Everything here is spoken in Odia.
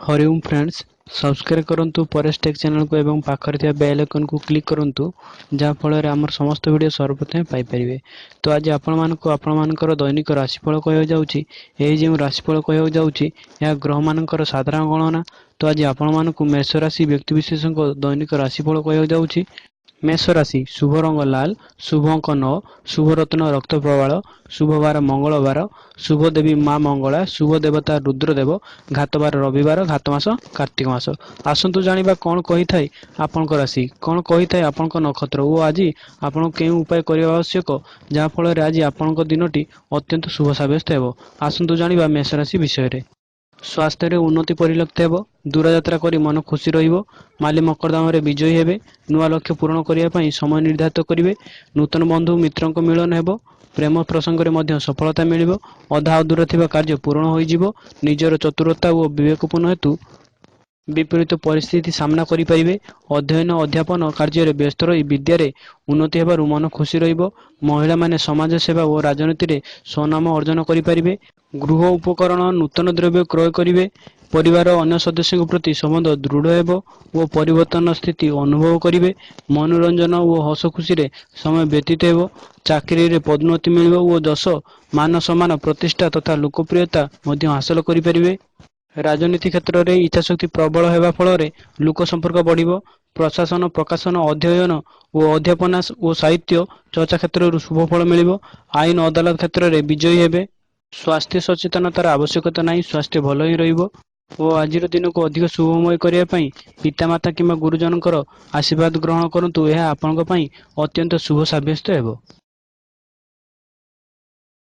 ହରିଓମ୍ ଫ୍ରେଣ୍ଡସ୍, ସବସ୍କ୍ରାଇବ୍ କରନ୍ତୁ ପରେଶ ଟେକ୍ ଚ୍ୟାନେଲକୁ ଏବଂ ପାଖରେ ଥିବା ବେଲ୍ ଆଇକନ୍କୁ କ୍ଲିକ୍ କରନ୍ତୁ, ଯାହାଫଳରେ ଆମର ସମସ୍ତ ଭିଡ଼ିଓ ସର୍ବପ୍ରଥମେ ପାଇପାରିବେ। ତ ଆଜି ଆପଣମାନଙ୍କୁ ଆପଣମାନଙ୍କର ଦୈନିକ ରାଶିଫଳ କହିବାକୁ ଯାଉଛି। ଏହି ଯେଉଁ ରାଶିଫଳ କହିବାକୁ ଯାଉଛି, ଏହା ଗ୍ରହମାନଙ୍କର ସାଧାରଣ ଗଣନା। ତ ଆଜି ଆପଣମାନଙ୍କୁ ମେଷ ରାଶି ବ୍ୟକ୍ତିବିଶେଷଙ୍କ ଦୈନିକ ରାଶିଫଳ କହିବାକୁ ଯାଉଛି। ମେଷ ରାଶି, ଶୁଭ ରଙ୍ଗ ଲାଲ, ଶୁଭ ଅଙ୍କ 9, ଶୁଭ ରତ୍ନ ରକ୍ତ ପ୍ରବାଳ, ଶୁଭବାର ମଙ୍ଗଳବାର, ଶୁଭ ଦେବୀ ମା ମଙ୍ଗଳା, ଶୁଭ ଦେବତା ରୁଦ୍ରଦେବ, ଘାତବାର ରବିବାର, ଘାତ ମାସ କାର୍ତ୍ତିକ ମାସ। ଆସନ୍ତୁ ଜାଣିବା କ'ଣ କହିଥାଏ ଆପଣଙ୍କ ରାଶି, କ'ଣ କହିଥାଏ ଆପଣଙ୍କ ନକ୍ଷତ୍ର ଓ ଆଜି ଆପଣ କେଉଁ ଉପାୟ କରିବା ଆବଶ୍ୟକ, ଯାହାଫଳରେ ଆଜି ଆପଣଙ୍କ ଦିନଟି ଅତ୍ୟନ୍ତ ଶୁଭ ସାବ୍ୟସ୍ତ ହେବ। ଆସନ୍ତୁ ଜାଣିବା ମେଷ ରାଶି ବିଷୟରେ। ସ୍ୱାସ୍ଥ୍ୟରେ ଉନ୍ନତି ପରିଲକ୍ଷିତ ହେବ। ଦୂରଯାତ୍ରା କରି ମନ ଖୁସି ରହିବ। ମାଲି ମକଦ୍ଦମାରେ ବିଜୟୀ ହେବେ। ନୂଆ ଲକ୍ଷ୍ୟ ପୂରଣ କରିବା ପାଇଁ ସମୟ ନିର୍ଦ୍ଧାରିତ କରିବେ। ନୂତନ ବନ୍ଧୁ ମିତ୍ରଙ୍କ ମିଳନ ହେବ। ପ୍ରେମ ପ୍ରସଙ୍ଗରେ ମଧ୍ୟ ସଫଳତା ମିଳିବ। ଅଧା ଅଧୁରା ଥିବା କାର୍ଯ୍ୟ ପୂରଣ ହୋଇଯିବ। ନିଜର ଚତୁରତା ଓ ବିବେକପୂର୍ଣ୍ଣ ହେତୁ ବିପରୀତ ପରିସ୍ଥିତି ସାମ୍ନା କରିପାରିବେ। ଅଧ୍ୟୟନ ଅଧ୍ୟାପନ କାର୍ଯ୍ୟରେ ବ୍ୟସ୍ତ ରହି ବିଦ୍ୟାରେ ଉନ୍ନତି ହେବାରୁ ମନ ଖୁସି ରହିବ। ମହିଳାମାନେ ସମାଜ ସେବା ଓ ରାଜନୀତିରେ ସ୍ୱନାମ ଅର୍ଜନ କରିପାରିବେ। ଗୃହ ଉପକରଣ, ନୂତନ ଦ୍ରବ୍ୟ କ୍ରୟ କରିବେ। ପରିବାର ଅନ୍ୟ ସଦସ୍ୟଙ୍କ ପ୍ରତି ସମ୍ବନ୍ଧ ଦୃଢ଼ ହେବ ଓ ପରିବର୍ତ୍ତନ ସ୍ଥିତି ଅନୁଭବ କରିବେ। ମନୋରଞ୍ଜନ ଓ ହସ ଖୁସିରେ ସମୟ ବ୍ୟତୀତ ହେବ। ଚାକିରିରେ ପଦୋନ୍ନତି ମିଳିବ ଓ ଯଶ, ମାନ, ସମ୍ମାନ, ପ୍ରତିଷ୍ଠା ତଥା ଲୋକପ୍ରିୟତା ମଧ୍ୟ ହାସଲ କରିପାରିବେ। ରାଜନୀତି କ୍ଷେତ୍ରରେ ଇଚ୍ଛାଶକ୍ତି ପ୍ରବଳ ହେବା ଫଳରେ ଲୋକ ସମ୍ପର୍କ ବଢ଼ିବ। ପ୍ରଶାସନ, ପ୍ରକାଶନ, ଅଧ୍ୟୟନ ଓ ଅଧ୍ୟାପନା ଓ ସାହିତ୍ୟ ଚର୍ଚ୍ଚା କ୍ଷେତ୍ରରୁ ଶୁଭ ଫଳ ମିଳିବ। ଆଇନ ଅଦାଲତ କ୍ଷେତ୍ରରେ ବିଜୟୀ ହେବେ। ସ୍ୱାସ୍ଥ୍ୟ ସଚେତନତାର ଆବଶ୍ୟକତା ନାହିଁ, ସ୍ୱାସ୍ଥ୍ୟ ଭଲ ହିଁ ରହିବ। ଓ ଆଜିର ଦିନକୁ ଅଧିକ ଶୁଭମୟ କରିବା ପାଇଁ ପିତାମାତା କିମ୍ବା ଗୁରୁଜନଙ୍କର ଆଶୀର୍ବାଦ ଗ୍ରହଣ କରନ୍ତୁ। ଏହା ଆପଣଙ୍କ ପାଇଁ ଅତ୍ୟନ୍ତ ଶୁଭ ସାବ୍ୟସ୍ତ ହେବ।